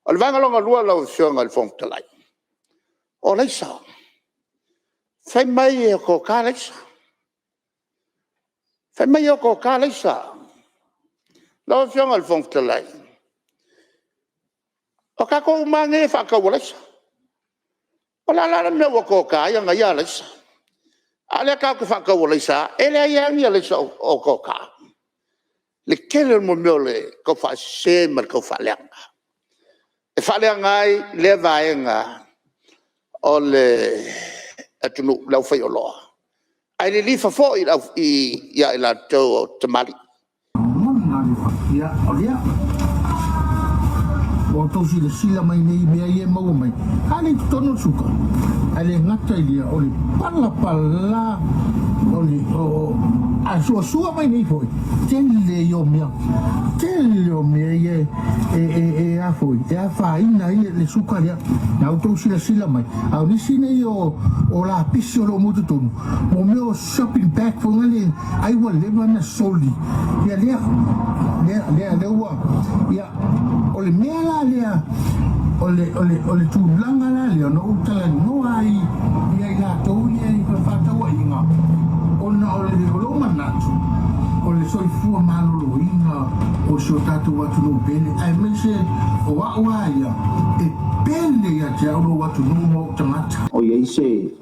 O le vaega lona lua lau Afioga i le Fofoga Fetalai, o alaisa. Fai mai e otaota alaisa, fai mai e otaota alaisa. Lau Afioga i le Fofoga Fetalai, o tatou uma lava nei e faatau alaisa. O le a la le mea ua otaota ai a ia alaisa, a o lea tatou te faatau alaisa lava, e leai lava ni alaisa o otaota. Le tele o le mea o le taufaasese ma le taufaaleaga, e faaleaga ai lea vaega o le atunuu le aufaioloa, ae lilifa foi ia i latou o tamalii. Ia, o lea ua outou silasila mai nei i mea ia e maua mai, a lea e i totonu o le suka. Ae le gata i lea, o le palapala, o le a suasua mai nei foi, tele ia o mea, tele o mea ia e e a foi, e afaina ai le suka lea. Na outou silasila mai, a o nisi nei o lapisi o lo o maua i totonu, mo mea o shopping bag foi lea, ai ua leva ona soli, ia lea, lea, lea, lea ua, ia, o le mea la lea, o le, o le, o le tulaga la lea, na ou talanoa ai ia i latou ia i fefaatauaiga, ona o le, o lou manatu, o le soifua maloloina o si o tatou atunuu pele, aemaise o au lava ia, e pele ia te au lou atunuu ma ou tagata. O i ai se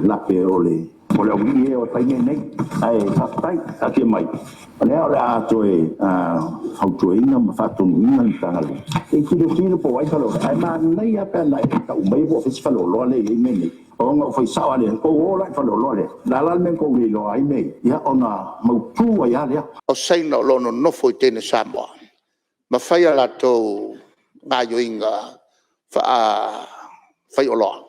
lape o le aualii ia e o e fai mea nei. Ae faafetai, taatia mai, o lea o le a toe fautuaina ma faatonuina le Matagaluega, se i tilotilo po o ai faleoloa. Ae manaia lava pe ana e tau maia po o fea si faleoloa lea e i ai mea nei, ona ou fai sao lava lea, outou o la i le faleoloa lea, o le a la le mea na tou le iloa ai mea ia? Ia ona mautu ai lava lea. O Saina o lo o nonofo i teine Samoa ma fai a latou gaoioiga faa-faioloa.